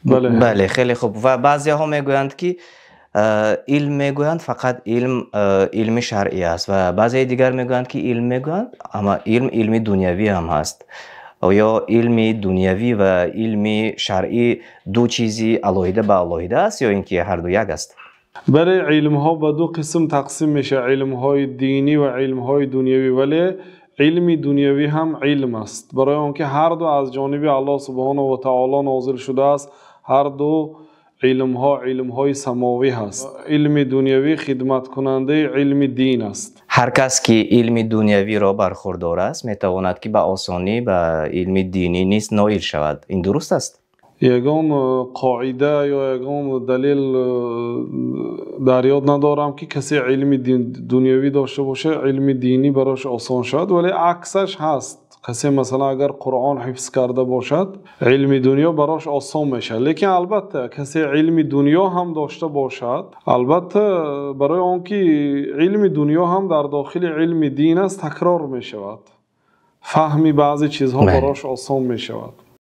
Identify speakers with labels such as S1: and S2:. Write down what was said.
S1: Бале.
S2: Бале, хеле хуб. Ва баъзеҳо мегӯянд, ки илм мегӯянд, фақат илм илми шаръӣ аст, ва баъзеи дигар мегӯянд, ки илм мегӯянд, аммо илм илми дунявӣ ҳам ҳаст. Оё илми дунявӣ ва илми шаръӣ ду чизи алоҳида ба алоҳида аст ё ин ки ҳарду як аст?
S1: Бале, илмҳо ба ду қисм тақсим мешавад: илмҳои динӣ ва илмҳои дунявӣ. Вале илми дунявӣ ҳам илм аст, барои он ки ҳарду аз ҷониби Аллоҳ субҳонаҳу ва таоло нозил шудааст. Ҳарду илмҳо илмҳои самовӣ ҳаст. Илми дунявӣ хидматкунандаи илми дин аст.
S2: Ҳар кас ки илми дунявиро бархурдор аст, метавонад, ки ба осонӣ ба илми динӣ низ ноил шавад. Ин дуруст аст?
S1: Ягон қоида ё ягон далел дар ёд надорам, ки касе илми дунявӣ дошта бошад, илми динӣ барош осон шавад, вале аксаш ҳаст. Касе, масалан, агар Қуръон ҳифз карда бошад, илми дунё барош осон мешавад. Лекин албатта, касе илми дунё ҳам дошта бошад, албатта, барои он ки илми дунё ҳам дар дохили илми дин аст, такрор мешавад, фаҳми баъзе чизҳо барош осон мешавад.